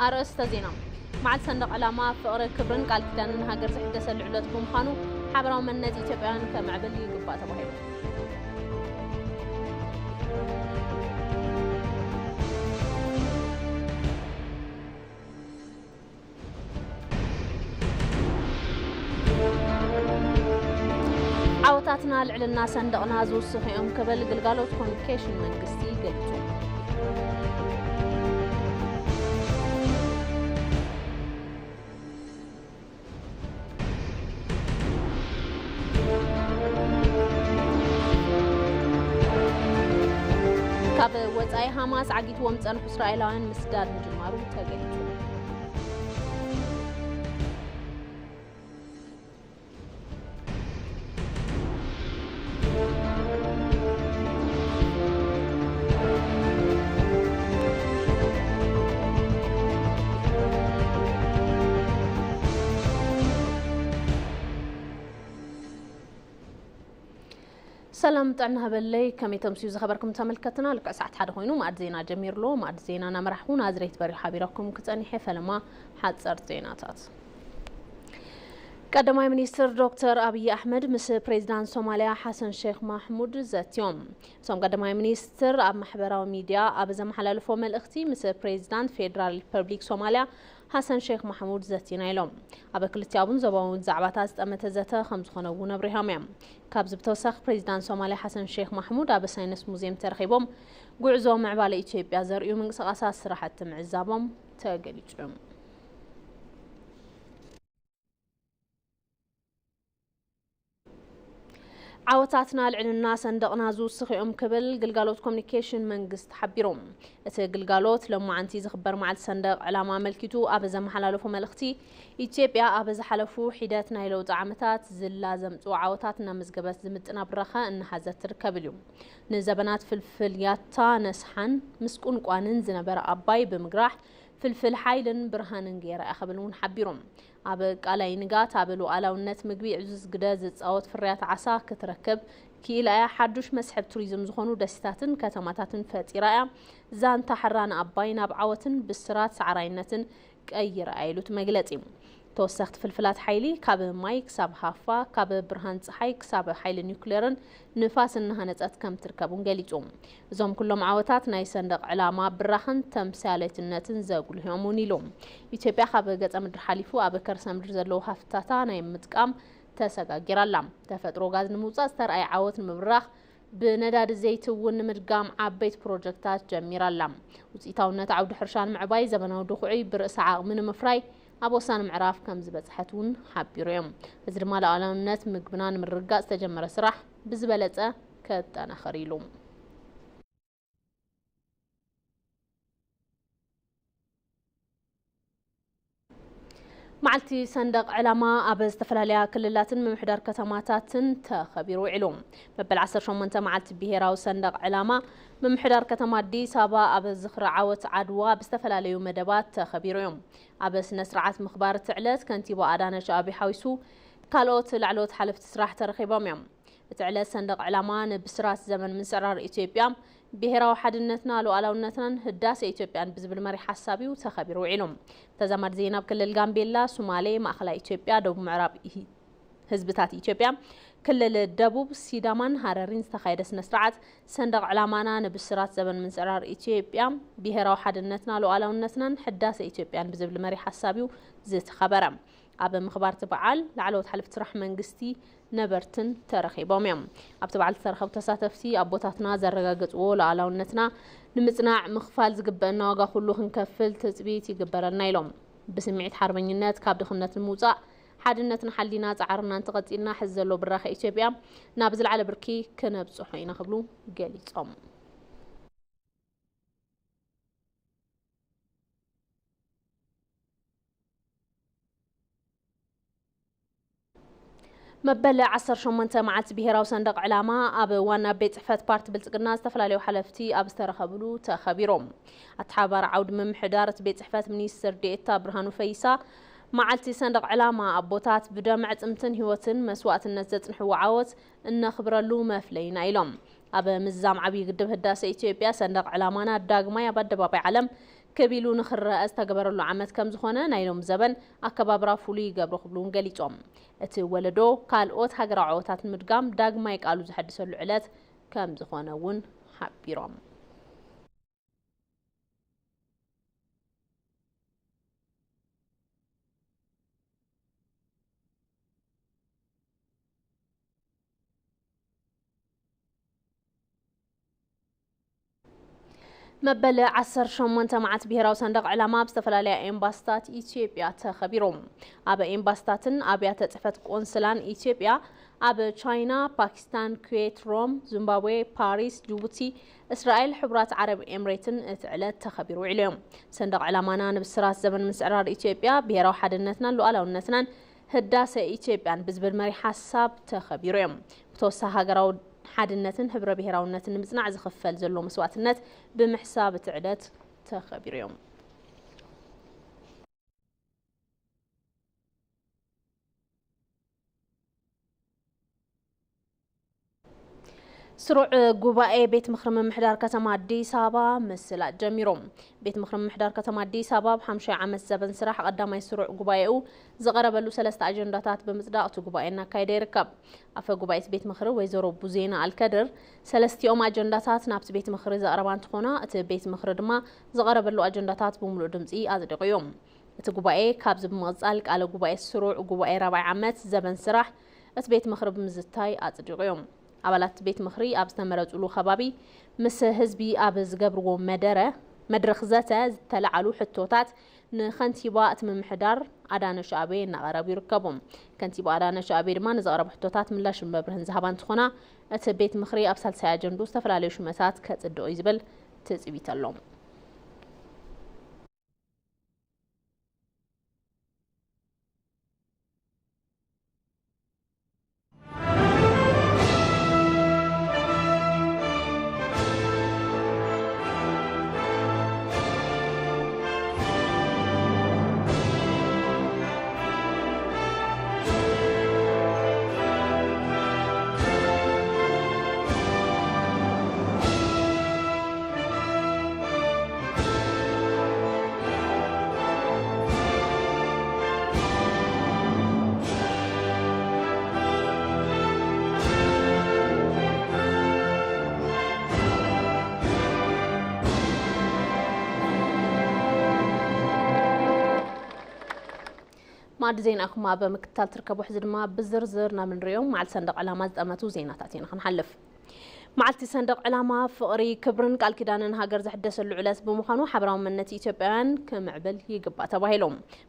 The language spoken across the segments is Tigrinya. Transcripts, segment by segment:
ኣርእስተ ዜና። መዓልቲ ሰንደቕ ዕላማ ፍቕሪ፣ ክብርን ቃል ኪዳንን ሃገር ዝሕደሰሉ ዕለት ብምዃኑ፣ ሓበራዊ መንነት ኢትዮጵያውያን ከማዕብል ይግባእ ተባሂሉ። ዓወታትና ልዕልና ሰንደቕና ዝውስኹ እዮም ክብል ግልጋሎት ኮሙኒኬሽን መንግስቲ ገሊጹ። ካብ ወጻኢ፣ ሃማስ ዓጊትዎም ዝጸንሑ እስራኤላውያን ምስዳድ ምጅማሩ ተገሊጹ። ሰላም ጥዕና ሃበለይ፣ ከመይ ተምስዩ ዝኸበርኩም ተመልከትና? ልክዕ ሰዓት ሓደ ኮይኑ መኣዲ ዜና ጀሚሩ ኣሎ። መኣዲ ዜና እናመራሕኹ ናዝሬት በሪሁ ሓቢረኩም ክጸኒሕ እየ። ፈለማ ሓጸርቲ ዜናታት። ቀዳማይ ሚኒስትር ዶክተር ኣብይ ኣሕመድ ምስ ፕሬዚዳንት ሶማልያ ሓሰን ሼክ ማሕሙድ ዘትዮም። እቶም ቀዳማይ ሚኒስትር ኣብ ማሕበራዊ ሚድያ ኣብ ዘመሓላለፎ መልእኽቲ፣ ምስ ፕሬዚዳንት ፌዴራል ሪፐብሊክ ሶማልያ ሓሰን ሼክ ማሕሙድ ዘቲና ኢሎም። ኣብ ክልቲኣውን ዞባውን ዛዕባታት ዝጠመተ ዘተ ከም ዝኾነ እውን ኣብሪሆም እዮም። ካብዚ ብተወሳኺ ፕሬዚዳንት ሶማልያ ሓሰን ሼክ ማሕሙድ ኣብ ሳይንስ ሙዚየም ተረኺቦም ጉዕዞ ምዕባለ ኢትዮጵያ ዘርእዩ ምንቅስቓሳት ስራሕቲ ምዕዛቦም ተገሊጹ። ዓወታትና ልዕልና ሰንደቕና ዝውስኽ እዮም ክብል ግልጋሎት ኮሙኒኬሽን መንግስቲ ሓቢሩ። እቲ ግልጋሎት ሎማዓንቲ ዝኽበር መዓልቲ ሰንደቕ ዕላማ ኣመልኪቱ ኣብ ዘመሓላለፎ መልእኽቲ፣ ኢትዮጵያ ኣብ ዝሓለፉ ሒደት ናይ ለውጢ ዓመታት ዝላ ዘምጽኡ ዓወታት እናመዝገበት ዝምጥን ኣብራኸ እናሓዘት ትርከብ ኢሉ። ንዘበናት ፍልፍል ያታ ነስሓን ምስቁንቋንን ዝነበረ ኣባይ ብምግራሕ፣ ፍልፍል ሓይልን ብርሃንን ገይራ እያ ክብል እውን ሓቢሩ። ኣብ ቃላይ ንጋት ኣብ ሉዓላውነት ምግቢ ዕዙዝ ግደ ዝጻወት ፍርያት ዓሳ ክትረክብ ክኢላ እያ። ሓዱሽ መስሕብ ቱሪዝም ዝኾኑ ደሴታትን ከተማታትን ፈጢራ እያ። ዛንታ ሕራን ኣባይ ናብ ዓወትን ብስራት ሰዓራይነትን ቀይራ እያ ኢሉ እቲ መግለጺ። ተወሰኽቲ ፍልፍላት ሓይሊ ካብ ማይ ክሳብ ሃፋ፣ ካብ ብርሃን ጸሓይ ክሳብ ሓይሊ ኒውክሌርን ንፋስን እናሃነጸት ከም ትርከብ እውን ገሊጹ። እዞም ኩሎም ዓወታት ናይ ሰንደቕ ዕላማ ብራኸን ተምሳሌትነትን ዘጉልሁ እዮም እውን ኢሉ። ኢትዮጵያ ካብ ገጸ ምድሪ ሓሊፉ ኣብ ከርሰ ምድሪ ዘለዉ ሃፍትታታ ናይ ምጥቃም ተሰጋጊራ ኣላ። ተፈጥሮ ጋዝ ንምውጻእ ዝተርኣየ ዓወት ንምብራኽ፣ ብነዳዲ ዘይቲ እውን ንምድጋም ዓበይቲ ፕሮጀክታት ጀሚራ ኣላ። ውጽኢታውነት ዓውዲ ሕርሻ ንምዕባይ ዘበናዊ ድኹዒ ብርእሰ ዓቕሚ ንምፍራይ ኣብ ወሳኒ ምዕራፍ ከም ዝበጽሐት እውን ሓቢሩ እዮም። እዚ ድማ ሉዓላውነት ምግብና ንምርግጋጽ ዝተጀመረ ስራሕ ብዝበለጸ ከጠናኽር ኢሉ። መዓልቲ ሰንደቕ ዕላማ ኣብ ዝተፈላለያ ክልላትን ምምሕዳር ከተማታትን ተኸቢሩ ውዒሉ። መበል ዓሰርተ ሸሞንተ መዓልቲ ብሄራዊ ሰንደቕ ዕላማ ምምሕዳር ከተማ ኣዲስ ኣበባ ኣብ ዝኽሪ ዓወት ዓድዋ ብዝተፈላለዩ መደባት ተኸቢሩ እዩ። ኣብ ስነ ስርዓት ምኽባር እቲ ዕለት ከንቲባ ኣዳነች ኣቤቤ ሓዊሱ ካልኦት ላዕለዎት ሓለፍቲ ስራሕ ተረኺቦም እዮም። እቲ ዕለት ሰንደቕ ዕላማ ንብስራት ዘመን ምንጽራር ኢትዮጵያ፣ ብሄራዊ ሓድነትና፣ ሉዓላውነትናን ህዳሴ ኢትዮጵያን ብዝብል መሪሕ ሓሳብ እዩ ተኸቢሩ ውዒሉ። ተዛማዲ ዜና። ኣብ ክልል ጋምቤላ፣ ሱማሌ፣ ማእኸላይ ኢትዮጵያ፣ ደቡብ ምዕራብ ኢ-፣ ህዝብታት ኢትዮጵያ፣ ክልል ደቡብ፣ ሲዳማን ሃረሪን ዝተኻየደ ስነ ስርዓት ሰንደቕ ዕላማና ንብስራት ዘመን ምንጽራር ኢትዮጵያ፣ ብሄራዊ ሓድነትና፣ ሉዓላውነትናን ህዳሴ ኢትዮጵያን ብዝብል መሪሕ ሓሳብ እዩ ዝተኸበረ። ኣብ ምኽባር እቲ በዓል ላዕለዎት ሓለፍቲ ስራሕ መንግስቲ ነበርትን ተረኺቦም እዮም። ኣብቲ በዓል ዝተረኸቡ ተሳተፍቲ ኣቦታትና ዘረጋገጽዎ ሉዓላውነትና ንምጽናዕ ምኽፋል ዝግበአና ዋጋ ኩሉ ክንከፍል ትጽቢት ይግበረልና ኢሎም። ብስምዒት ሓርበኝነት ካብ ድኽነት ንምውጻእ ሓድነትና ሓሊና ጻዕርና እንተቐጺልና ሕዚ ዘሎ ብራኸ ኢትዮጵያ ናብ ዝለዓለ ብርኪ ክነብጽሖ ኢና ክብሉ ገሊጾም። መበል ዓሰርተ ሸሞንተ መዓልቲ ብሄራዊ ሰንደቕ ዕላማ ኣብ ዋና ቤት ጽሕፈት ፓርቲ ብልጽግና ዝተፈላለዩ ሓለፍቲ ኣብ ዝተረኸብሉ ተኸቢሮም። ኣተሓባባሪ ዓውዲ ምምሕዳር እቲ ቤት ጽሕፈት ሚኒስትር ዴኤታ ብርሃኑ ፈይሳ፣ መዓልቲ ሰንደቕ ዕላማ ኣቦታት ብደም ኣዕጽምትን ህይወትን መስዋእትነት ዘጽንሕዎ ዓወት እነኽብረሉ መፍለይና ኢሎም። ኣብ ምዝዛም ዓብዪ ግድብ ህዳሰ ኢትዮጵያ ሰንደቕ ዕላማና ዳግማይ ኣብ ኣደባባይ ዓለም ክብ ኢሉ ንኽረአ ዝተገበረሉ ዓመት ከም ዝኾነ ናይ ሎም ዘበን ኣከባብራ ፍሉይ ይገብሮ ክብሉ እውን ገሊጾም። እቲ ወለዶ ካልኦት ሃገራዊ ዓወታት ንምድጋም ዳግማይ ቃሉ ዘሐድሰሉ ዕለት ከም ዝኾነ እውን ሓቢሮም። መበል ዓሰርተ ሸሞንተ መዓልቲ ብሄራዊ ሰንደቕ ዕላማ ኣብ ዝተፈላለያ ኤምባስታት ኢትዮጵያ ተኸቢሩ። ኣብ ኤምባስታትን ኣብያተ ጽሕፈት ቆንስላን ኢትዮጵያ ኣብ ቻይና፣ ፓኪስታን፣ ኩዌት፣ ሮም፣ ዚምባብዌ፣ ፓሪስ፣ ጅቡቲ፣ እስራኤል፣ ሕቡራት ዓረብ ኤምሬትን እቲ ዕለት ተኸቢሩ ውዒሉ እዩ። ሰንደቕ ዕላማና ንብስራት ዘመን ምስዕራር ኢትዮጵያ፣ ብሄራዊ ሓድነትናን ሉዓላውነትናን ህዳሰ ኢትዮጵያን ብዝብል መሪ ሓሳብ ተኸቢሩ እዮም። ብተወሳኺ ሃገራዊ ሓድነትን ህብረ ብሄራውነትን ንምጽናዕ ዝኽፈል ዘሎ መስዋእትነት ብምሕሳብ እቲ ዕለት ተኸቢሩ እዮም። ስሩዕ ጉባኤ ቤት ምኽሪ ምምሕዳር ከተማ ኣዲስ ኣበባ ምስላጥ ጀሚሩ። ቤት ምኽሪ ምምሕዳር ከተማ ኣዲስ ኣበባ ኣብ ሓምሻይ ዓመት ዘበን ስራሕ ቀዳማይ ስሩዕ ጉባኤኡ ዝቐረበሉ ሰለስተ ኣጀንዳታት ብምጽዳቕ እቲ ጉባኤ እናካየደ ይርከብ። ኣፈ ጉባኤ እቲ ቤት ምኽሪ ወይዘሮ ቡዜና ኣልከድር ሰለስቲኦም ኣጀንዳታት ናብቲ ቤት ምኽሪ ዘቕረባ እንትኾና፣ እቲ ቤት ምኽሪ ድማ ዝቐረበሉ ኣጀንዳታት ብምሉእ ድምፂ ኣጽዲቑ እዩ። እቲ ጉባኤ ካብዚ ብምቕጻል ቃለ ጉባኤ ስሩዕ ጉባኤ ራብዓይ ዓመት ዘበን ስራሕ እቲ ቤት ምኽሪ ብምዝታይ ኣጽዲቑ እዩ። ኣባላት ቤት ምኽሪ ኣብ ዝተመረጹሉ ከባቢ ምስ ህዝቢ ኣብ ዝገብርዎ መደረ መድረኽ ዘተ ዝተለዓሉ ሕቶታት ንኸንቲባ እቲ ምምሕዳር ኣዳነሽ ኣቤ እናቐረቡ ይርከቡ። ከንቲባ ኣዳነሽ ኣቤ ድማ ንዝቐረቡ ሕቶታት ምላሽን መብርህን ዝሃባ እንትኾና፣ እቲ ቤት ምኽሪ ኣብ ሳልሳይ ኣጀንድኡ ዝተፈላለዩ ሹመታት ከጽድቕ እዩ ዝብል ትጽቢት ኣሎ። መኣዲ ዜናኹም ኣብ ምክትታል ትርከቡ። ሕዚ ድማ ብዝርዝር ናብ እንሪኦም መዓልቲ ሰንደቕ ዕላማ ዝጠመቱ ዜናታት ኢና ክንሓልፍ። መዓልቲ ሰንደቕ ዕላማ ፍቕሪ፣ ክብርን ቃል ኪዳንን ሃገር ዝሕደሰሉ ዕለት ብምዃኑ፣ ሓበራዊ መንነት ኢትዮጵያውያን ክምዕብል ይግባእ ተባሂሉ።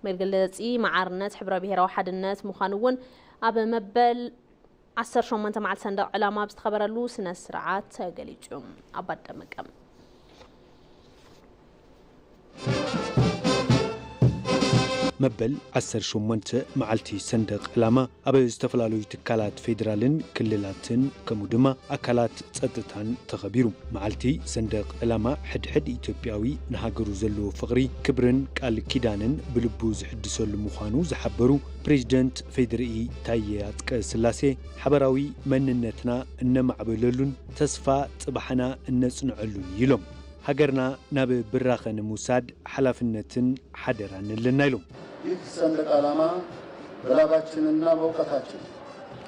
መግለፂ ማዕርነት ሕብረ ብሄራዊ ሓድነት ምዃኑ እውን ኣብ መበል ዓሰርተ ሸሞንተ መዓልቲ ሰንደቕ ዕላማ ኣብ ዝተኸበረሉ ስነ ስርዓት ተገሊጹ። ኣባት ደመቀ። መበል ዓሰርተ ሸሞንተ መዓልቲ ሰንደቕ ዕላማ ኣብ ዝተፈላለዩ ትካላት ፌዴራልን ክልላትን ከምኡ ድማ ኣካላት ጸጥታን ተኸቢሩ። መዓልቲ ሰንደቕ ዕላማ ሕድሕድ ኢትዮጵያዊ ንሃገሩ ዘለዎ ፍቕሪ፣ ክብርን ቃል ኪዳንን ብልቡ ዝሕድሰሉ ምዃኑ ዝሓበሩ ፕሬዚደንት ፌዴሪኢ ታየ ኣጽቀ ስላሴ፣ ሓበራዊ መንነትና እነማዕብለሉን ተስፋ ጽባሕና እነጽንዐሉን እዩ ኢሎም። ሃገርና ናብ ብራኸ ንምውሳድ ሓላፍነትን ሓደራን ኣለና ኢሎም። ይህ ሰንደቅ ዓላማ በላባችንና በእውቀታችን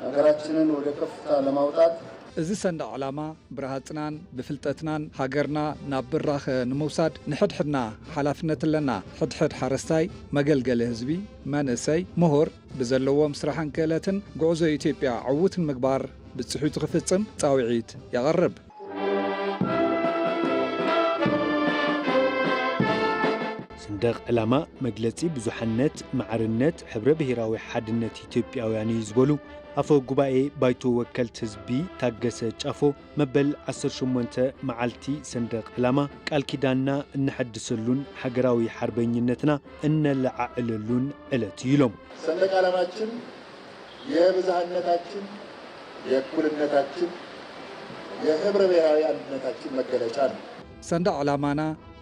ሀገራችንን ወደ ከፍታ ለማውጣት እዚ ሰንደቕ ዕላማ ብረሃጽናን ብፍልጠትናን ሃገርና ናብ ብራኸ ንምውሳድ ንሕድሕድና ሓላፍነት ኣለና። ሕድሕድ ሓረስታይ፣ መገልገሊ ህዝቢ፣ መንእሰይ፣ ምሁር ብዘለዎም ስራሕን ክእለትን ጉዕዞ ኢትዮጵያ ዕዉት ንምግባር ብጽሑይ ክፍጽም ጻውዒት የቐርብ። ሰንደቕ ዕላማ መግለጺ ብዙሓነት፣ ማዕርነት፣ ሕብረ ብሄራዊ ሓድነት ኢትዮጵያውያን እዩ ዝበሉ ኣፈ ጉባኤ ባይቶ ወከልቲ ህዝቢ ታገሰ ጫፎ፣ መበል ዓሰርተ ሸሞንተ መዓልቲ ሰንደቕ ዕላማ ቃል ኪዳንና እነሐድሰሉን ሃገራዊ ሓርበኝነትና እነለዓዕለሉን ዕለት እዩ ኢሎም። ሰንደቅ ዓላማችን የብዝሃነታችን፣ የእኩልነታችን፣ የህብረ ብሔራዊ አንድነታችን መገለጫ ነው። ሰንደቕ ዕላማና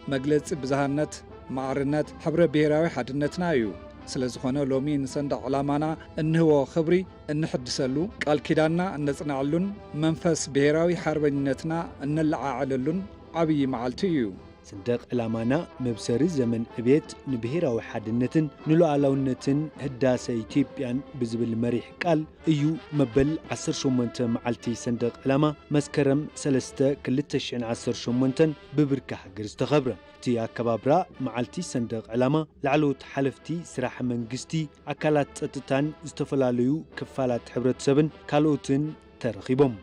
መግለጺ ብዝሃነት፣ ማዕርነት፣ ሕብረ ብሔራዊ ሓድነትና እዩ። ስለ ዝኾነ ሎሚ ንሰንደቕ ዕላማና እንህቦ ክብሪ እንሕድሰሉ፣ ቃል ኪዳንና እነጽንዐሉን መንፈስ ብሔራዊ ሓርበኝነትና እነለዓዕለሉን ዓብዪ መዓልቲ እዩ። ሰንደቕ ዕላማና መብሰሪ ዘመን ዕብየት ንብሄራዊ ሓድነትን ንሉዓላውነትን ህዳሰ ኢትዮጵያን ብዝብል መሪሕ ቃል እዩ መበል ዓሰርተ ሸሞንተ መዓልቲ ሰንደቕ ዕላማ መስከረም ሰለስተ ክልተ ሽሕን ዓሰርተ ሸሞንተን ብብርኪ ሃገር ዝተኸብረ። እቲ ኣከባብራ መዓልቲ ሰንደቕ ዕላማ ላዕለዎት ሓለፍቲ ስራሕ መንግስቲ፣ ኣካላት ጸጥታን ዝተፈላለዩ ክፋላት ሕብረተሰብን ካልኦትን ተረኺቦም።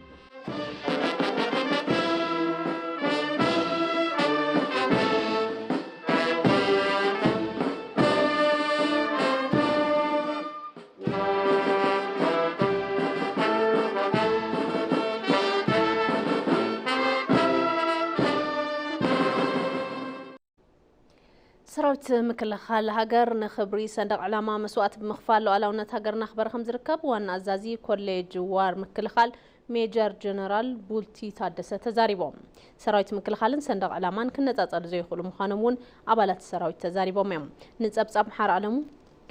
ሰራዊት ምክልኻል ሃገር ንኽብሪ ሰንደቕ ዕላማ መስዋእቲ ብምኽፋል ሉዓላውነት ሃገር እናኽበረ ከም ዝርከብ ዋና ኣዛዚ ኮሌጅ ዋር ምክልኻል ሜጀር ጀነራል ቡልቲ ታደሰ ተዛሪቦም። ሰራዊት ምክልኻልን ሰንደቕ ዕላማን ክነጻጸሉ ዘይኽእሉ ምዃኖም እውን ኣባላት ሰራዊት ተዛሪቦም እዮም። ንጸብጻብ መሓሪ ኣለሙ፣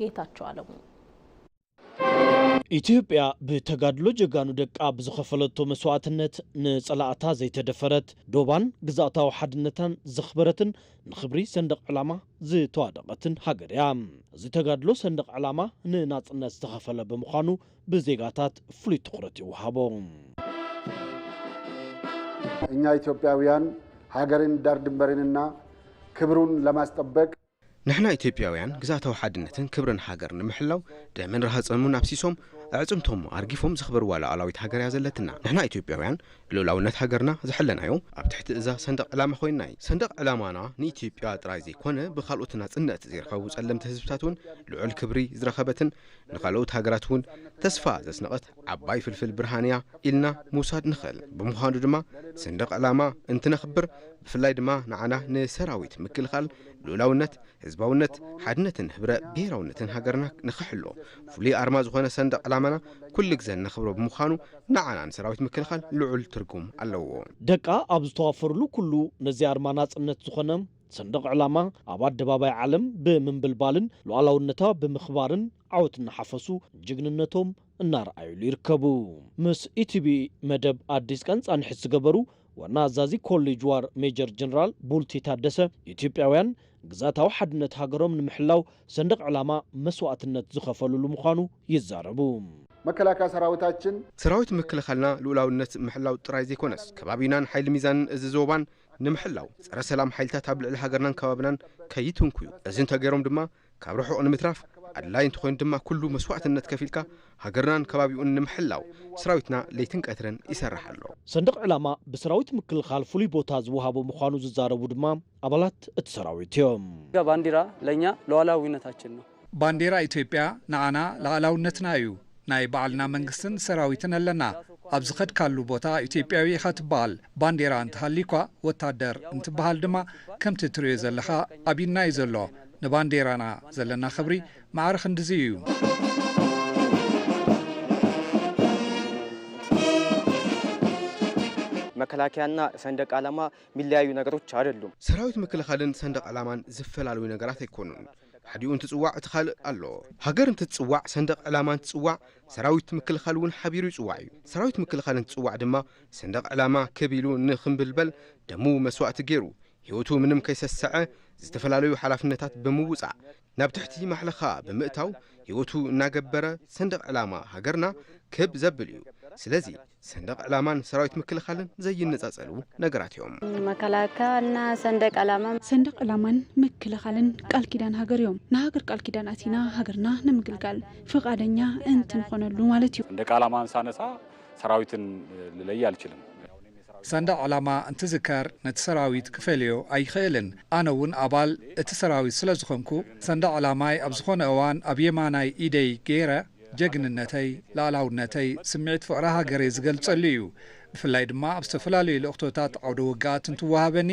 ጌታቸው ኣለሙ። ኢትዮጵያ ብተጋድሎ ጀጋኑ ደቃ ብዝኸፈለቶ መስዋእትነት ንጸላእታ ዘይተደፈረት፣ ዶባን ግዝኣታዊ ሓድነታን ዘኽበረትን ንኽብሪ ሰንደቕ ዕላማ ዝተዋደቐትን ሃገር እያ። እዚ ተጋድሎ ሰንደቕ ዕላማ ንናጽነት ዝተኸፈለ ብምዃኑ ብዜጋታት ፍሉይ ትኹረት ይወሃቦ። እኛ ኢትዮጵያውያን ሀገርን ዳር ድንበርንና ክብሩን ለማስጠበቅ ንሕና ኢትዮጵያውያን ግዝኣታዊ ሓድነትን ክብርን ሃገር ንምሕላው ደምን ረሃጸሙን ኣፍሲሶም ኣዕጽምቶም ኣርጊፎም ዘኽበርዋ ሉዓላዊት ሃገር እያ ዘለትና። ንሕና ኢትዮጵያውያን ልኡላውነት ሃገርና ዝሐለናዮ ኣብ ትሕቲ እዛ ሰንደቕ ዕላማ ኮይንና እዩ። ሰንደቕ ዕላማና ንኢትዮጵያ ጥራይ ዘይኮነ ብኻልኦት ናጽነት ዘይረኸቡ ጸለምቲ ህዝብታት እውን ልዑል ክብሪ ዝረኸበትን ንኻልኦት ሃገራት እውን ተስፋ ዘስነቐት ዓባይ ፍልፍል ብርሃን እያ ኢልና ምውሳድ ንኽእል። ብምዃኑ ድማ ሰንደቕ ዕላማ እንትነኽብር ብፍላይ ድማ ንዓና ንሰራዊት ምክልኻል ልኡላውነት፣ ህዝባውነት፣ ሓድነትን ህብረ ብሄራውነትን ሃገርና ንኽሕሎ ፍሉይ ኣርማ ዝኾነ ሰንደቕ ዕላማና ኩሉ ግዘ እነኽብሮ ብምዃኑ ንዓና ንሰራዊት ምክልኻል ልዑል ትርጉም ኣለዎ። ደቃ ኣብ ዝተዋፈርሉ ኩሉ ነዚ ኣርማ ናጽነት ዝኾነ ሰንደቕ ዕላማ ኣብ ኣደባባይ ዓለም ብምንብልባልን ሉዓላውነታ ብምኽባርን ዓወት እናሓፈሱ ጅግንነቶም እናርኣዩሉ ይርከቡ። ምስ ኢቲቪ መደብ ኣዲስ ቀን ፃንሒት ዝገበሩ ዋና ኣዛዚ ኮሌጅ ዋር ሜጀር ጀነራል ቡልቲ ታደሰ ኢትዮጵያውያን ግዝኣታዊ ሓድነት ሃገሮም ንምሕላው ሰንደቕ ዕላማ መስዋእትነት ዝኸፈሉሉ ምዃኑ ይዛረቡ። መከላከያ ሰራዊታችን ሰራዊት ምክልኻልና ልኡላውነት ምሕላው ጥራይ ዘይኮነስ ከባቢናን ሓይሊ ሚዛንን እዚ ዞባን ንምሕላው ጸረ ሰላም ሓይልታት ኣብ ልዕሊ ሃገርናን ከባብናን ከይትንኩዩ እዚ እንተገይሮም ድማ ካብ ርሑቕ ንምትራፍ ኣድላይ እንተኾይኑ ድማ ኩሉ መስዋእትነት ከፊልካ ሃገርናን ከባቢኡን ንምሕላው ሰራዊትና ለይትን ቀትርን ይሰርሕ ኣሎ። ሰንደቕ ዕላማ ብሰራዊት ምክልኻል ፍሉይ ቦታ ዝወሃቦ ምዃኑ ዝዛረቡ ድማ ኣባላት እቲ ሰራዊት እዮም። ባንዲራ ለእኛ ሉዓላዊነታችን ነው። ባንዴራ ኢትዮጵያ ንዓና ልኣላውነትና እዩ። ናይ ባዕልና መንግስትን ሰራዊትን ኣለና። ኣብ ዝኸድካሉ ቦታ ኢትዮጵያዊ ኢኻ ትበሃል። ባንዴራ እንተሃልዩኳ ወታደር እንትበሃል ድማ ከምቲ ትርእዮ ዘለኻ ኣብዩና እዩ ዘሎ። ንባንዴራና ዘለና ኽብሪ ማዕረ ክንድዚ እዩ። መከላከያና ሰንደቅ ዓላማ የሚለያዩ ነገሮች አይደሉም። ሰራዊት ምክልኻልን ሰንደቕ ዕላማን ዝፈላለዩ ነገራት ኣይኮኑን። ሓዲኡ እንትጽዋዕ እቲ ካልእ ኣሎ። ሃገር እንትትጽዋዕ፣ ሰንደቕ ዕላማ እንትጽዋዕ፣ ሰራዊት ምክልኻል እውን ሓቢሩ ይጽዋዕ እዩ። ሰራዊት ምክልኻል እንትጽዋዕ ድማ ሰንደቕ ዕላማ ክብ ኢሉ ንኽምብልበል ደሙ መስዋእቲ ገይሩ፣ ህይወቱ ምንም ከይሰሰዐ ዝተፈላለዩ ሓላፍነታት ብምውጻእ ናብ ትሕቲ ማሕለኻ ብምእታው ህይወቱ እናገበረ ሰንደቕ ዕላማ ሃገርና ክብ ዘብል እዩ። ስለዚ ሰንደቕ ዕላማን ሰራዊት ምክልኻልን ዘይነጻጸሉ ነገራት እዮም። መከላከያና ሰንደቅ ዕላማ ሰንደቅ ዕላማን ምክልኻልን ቃል ኪዳን ሃገር እዮም። ንሃገር ቃል ኪዳን ኣቲና ሃገርና ንምግልጋል ፍቓደኛ እንትንኾነሉ ማለት እዩ። ሰንደቅ ዕላማን ሳነሳ ሰራዊትን ልለይ ኣልችልም። ሰንደቕ ዕላማ እንትዝከር ነቲ ሰራዊት ክፈልዮ ኣይኽእልን። ኣነ እውን ኣባል እቲ ሰራዊት ስለ ዝኾንኩ ሰንደቕ ዕላማይ ኣብ ዝኾነ እዋን ኣብ የማናይ ኢደይ ገይረ ጀግንነተይ፣ ልኣላውነተይ፣ ስምዒት ፍቕሪ ሃገረይ ዝገልጸሉ እዩ። ብፍላይ ድማ ኣብ ዝተፈላለዩ ልእኽቶታት ዓውደ ውግኣት እንትወሃበኒ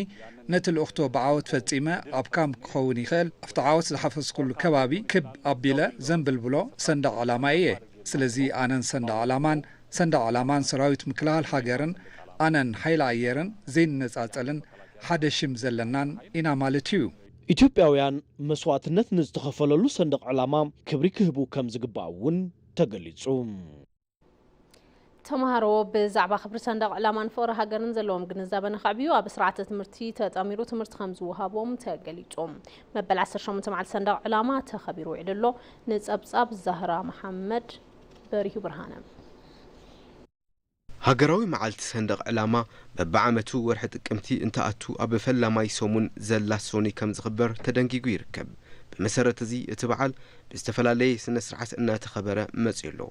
ነቲ ልእኽቶ ብዓወት ፈጺመ ኣብ ካምፕ ክኸውን ይኽእል ኣብቲ ዓወት ዝሓፈስኩሉ ከባቢ ክብ ኣቢለ ዘንብልብሎ ሰንደቕ ዕላማይ እየ። ስለዚ ኣነን ሰንደቕ ዕላማን ሰንደቕ ዕላማን ሰራዊት ምክልኻል ሃገርን ኣነን ሓይሊ ኣየርን ዘይንነጻጸልን ሓደ ሽም ዘለናን ኢና ማለት እዩ። ኢትዮጵያውያን መስዋእትነት ንዝተኸፈለሉ ሰንደቕ ዕላማ ክብሪ ክህቡ ከም ዝግባእ እውን ተገሊጹ። ተምሃሮ ብዛዕባ ክብሪ ሰንደቕ ዕላማን ፍቕሪ ሃገርን ዘለዎም ግንዛበ ንኸዕብዩ ኣብ ስርዓተ ትምህርቲ ተጠሚሩ ትምህርቲ ከም ዝወሃቦም ተገሊጹ። መበል ዓሰርተ ሸሞንተ መዓልቲ ሰንደቕ ዕላማ ተኸቢሩ ውዒሉ ኣሎ። ንጸብጻብ ዛህራ መሓመድ፣ በሪሁ ብርሃነ። ሃገራዊ መዓልቲ ሰንደቕ ዕላማ በብዓመቱ ወርሒ ጥቅምቲ እንትኣቱ ኣብ ፈላማይ ሰሙን ዘላ ሶኒ ከም ዝኽበር ተደንጊጉ ይርከብ። ብመሰረት እዚ እቲ በዓል ብዝተፈላለየ ስነ ስርዓት እናተኸበረ መጺኡ ኣሎ።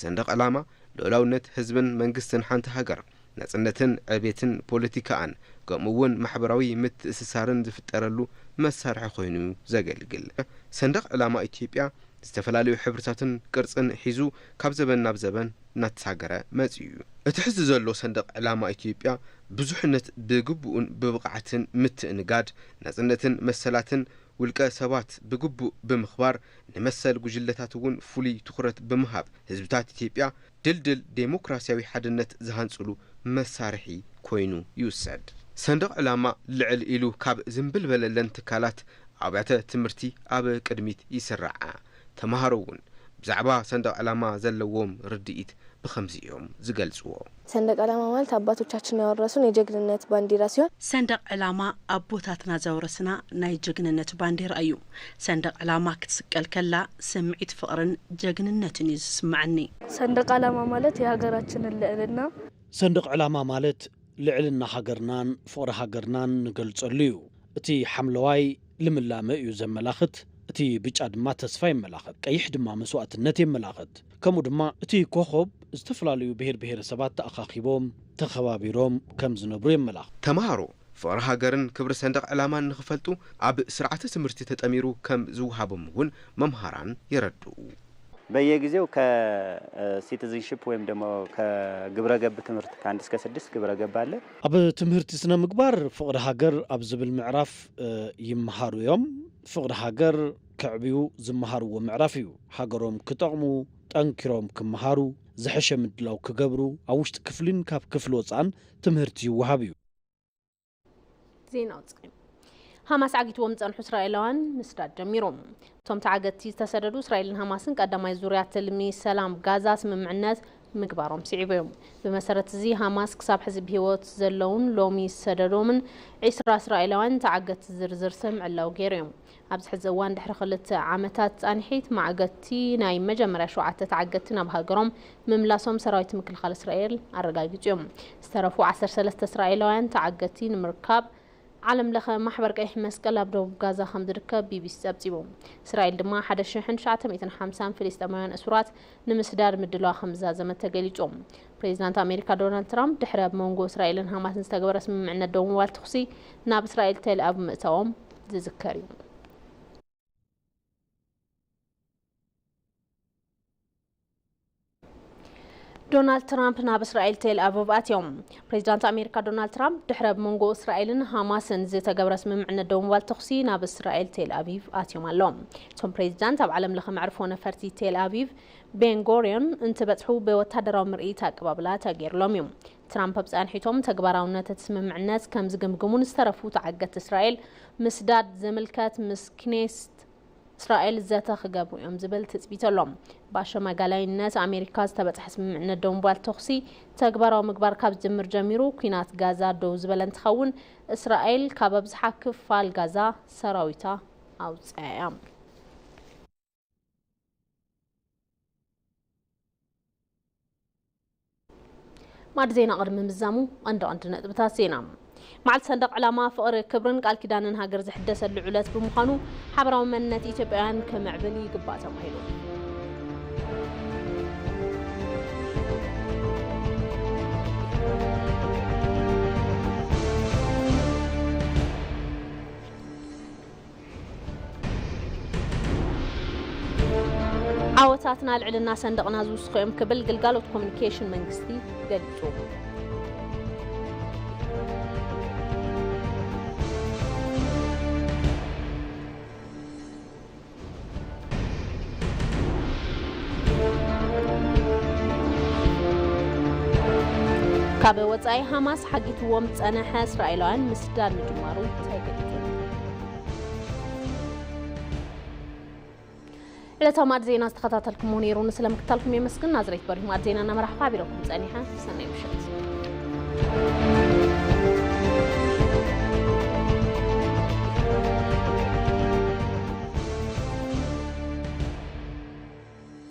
ሰንደቕ ዕላማ ልኡላውነት ህዝብን መንግስትን ሓንቲ ሃገር፣ ናጽነትን ዕቤትን ፖለቲካኣን፣ ከምኡ እውን ማሕበራዊ ምትእስሳርን ዝፍጠረሉ መሳርሒ ኮይኑ ዘገልግል። ሰንደቕ ዕላማ ኢትዮጵያ ዝተፈላለዩ ሕብርታትን ቅርጽን ሒዙ ካብ ዘበን ናብ ዘበን እናተሳገረ መጺኡ እዩ። እቲ ሕዚ ዘሎ ሰንደቕ ዕላማ ኢትዮጵያ ብዙሕነት ብግቡእን ብብቕዓትን ምትእንጋድ፣ ናጽነትን መሰላትን ውልቀ ሰባት ብግቡእ ብምኽባር፣ ንመሰል ጉጅለታት እውን ፍሉይ ትኹረት ብምሃብ፣ ህዝብታት ኢትዮጵያ ድልድል ዴሞክራሲያዊ ሓድነት ዝሃንጽሉ መሳርሒ ኮይኑ ይውሰድ። ሰንደቕ ዕላማ ልዕል ኢሉ ካብ ዝንብልበለለን ትካላት ኣብያተ ትምህርቲ ኣብ ቅድሚት ይስራዓ። ተምሃሮ እውን ብዛዕባ ሰንደቕ ዕላማ ዘለዎም ርድኢት ብኸምዚ እዮም ዝገልጽዎ። ሰንደቅ ዓላማ ማለት አባቶቻችን ያወረሱን የጀግንነት ባንዲራ ሲሆን ሰንደቕ ዕላማ ኣቦታትና ዘውረስና ናይ ጀግንነት ባንዲራ እዩ። ሰንደቕ ዕላማ ክትስቀል ከላ ስምዒት ፍቕርን ጀግንነትን እዩ ዝስምዓኒ። ሰንደቅ ዓላማ ማለት የሀገራችንን ልዕልና ሰንደቕ ዕላማ ማለት ልዕልና ሃገርናን ፍቕሪ ሃገርናን ንገልጸሉ እዩ። እቲ ሓምለዋይ ልምላመ እዩ ዘመላኽት፣ እቲ ብጫ ድማ ተስፋ የመላኽት፣ ቀይሕ ድማ መስዋእትነት የመላኽት። ከምኡ ድማ እቲ ኮኾብ ዝተፈላለዩ ብሄር ብሄረሰባት ተኣኻኺቦም ተኸባቢሮም ከም ዝነብሩ የመላኽት። ተምሃሮ ፍቕሪ ሃገርን ክብሪ ሰንደቕ ዕላማን ንኽፈልጡ ኣብ ስርዓተ ትምህርቲ ተጠሚሩ ከም ዝወሃቦም እውን መምሃራን የረድኡ። በየጊዜው ከሲቲዝንሺፕ ወይም ደግሞ ከግብረ ገብ ትምህርት ከአንድ እስከ ስድስት ግብረ ገብ አለ። ኣብ ትምህርቲ ስነ ምግባር ፍቕሪ ሃገር ኣብ ዝብል ምዕራፍ ይመሃሩ እዮም። ፍቕሪ ሃገር ከዕብዩ ዝመሃርዎ ምዕራፍ እዩ። ሃገሮም ክጠቕሙ፣ ጠንኪሮም ክመሃሩ፣ ዝሐሸ ምድላው ክገብሩ፣ ኣብ ውሽጢ ክፍሊን ካብ ክፍሊ ወፃእን ትምህርቲ ይወሃብ እዩ። ዜና ውፅኢ። ሃማስ ዓጊትዎም ዝፀንሑ እስራኤላውያን ምስዳድ ጀሚሩ። እቶም ተዓገትቲ ዝተሰደዱ እስራኤልን ሃማስን ቀዳማይ ዙርያ ትልሚ ሰላም ጋዛ ስምምዕነት ምግባሮም ስዒቡ እዮም። ብመሰረት እዚ ሃማስ ክሳብ ሕዚ ብህይወት ዘለውን ሎሚ ዝሰደዶምን ዒስራ እስራኤላውያን ተዓገትቲ ዝርዝር ስም ዕላዊ ገይሩ እዮም። ኣብዚ ሕዚ እዋን ድሕሪ ክልተ ዓመታት ፃንሒት ማዕገቲ ናይ መጀመርያ ሸውዓተ ተዓገትቲ ናብ ሃገሮም ምምላሶም ሰራዊት ምክልኻል እስራኤል ኣረጋጊፁ እዮም። ዝተረፉ ዓሰርተ ሰለስተ እስራኤላውያን ተዓገቲ ንምርካብ ዓለም ለኸ ማሕበር ቀይሕ መስቀል ኣብ ደቡብ ጋዛ ከም ዝርከብ ቢቢሲ ጸብጺቡ። እስራኤል ድማ ሓደ ሽሕን ትሽዓተ ሚእትን ሓምሳን ፍልስጤማውያን እሱራት ንምስዳድ ምድላዋ ከም ዝዛዘመት ተገሊጹ። ፕሬዚዳንት ኣሜሪካ ዶናልድ ትራምፕ ድሕሪ ኣብ መንጎ እስራኤልን ሃማስን ዝተገበረ ስምምዕነት ደው ምባል ተኹሲ ናብ እስራኤል ቴል ኣቪቭ ምእታዎም ዝዝከር እዩ። ዶናልድ ትራምፕ ናብ እስራኤል ቴል ኣቪቭ ኣትዮም። ፕሬዚዳንት ኣሜሪካ ዶናልድ ትራምፕ ድሕሪ ኣብ መንጎ እስራኤልን ሃማስን ዝተገብረ ስምምዕነት ደው ምባል ተኹሲ ናብ እስራኤል ቴል ኣቪቭ ኣትዮም ኣለዉ። እቶም ፕሬዚዳንት ኣብ ዓለም ለኸ መዕርፎ ነፈርቲ ቴል ኣቪቭ ቤንጎሪዮን እንትበጽሑ ብወታደራዊ ምርኢት ኣቀባብላ ተገይርሎም እዩ። ትራምፕ ኣብ ጻንሒቶም ተግባራውነት እቲ ስምምዕነት ከም ዝግምግሙን ዝተረፉ ተዓገቲ እስራኤል ምስዳድ ዝምልከት ምስ ክኔስት እስራኤል ዘተ ክገብሩ እዮም ዝብል ትጽቢት ኣሎ። ብኣሸማጋላይነት ኣሜሪካ ዝተበጽሐ ስምምዕነት ደው ምባል ተኹሲ ተግባራዊ ምግባር ካብ ዝጅምር ጀሚሩ ኲናት ጋዛ ደው ዝበለ እንትኸውን እስራኤል ካብ ኣብዝሓ ክፋል ጋዛ ሰራዊታ ኣውፅኣ እያ። ማዕዲ ዜና ቅድሚ ምዛሙ ቀንዲ ቀንዲ ነጥብታት ዜና። መዓልቲ ሰንደቕ ዕላማ ፍቕሪ፣ ክብርን ቃል ኪዳንን ሃገር ዝሕደሰሉ ዕለት ብምዃኑ ሓበራዊ መንነት ኢትዮጵያውያን ክምዕብል ይግባእ ተባሂሉ። ዓወታትና ልዕልና ሰንደቕና ዝውስኹ እዮም ክብል ግልጋሎት ኮሚኒኬሽን መንግስቲ ገሊጹ። ካብ ወጻኢ ሃማስ ሓጊትዎም ዝጸነሐ እስራኤላውያን ምስዳድ ምጅማሩ ተገሊጹ። ዕለታዊ ማዕድ ዜና ዝተኸታተልኩሞ ነይሩ። ንስለ ምክታልኩም የመስግን። ናዝሬት በሪሁ ማዕድ ዜና እናመራሕኩ ሓቢረኩም ጸኒሐ። ሰናይ ምሸት።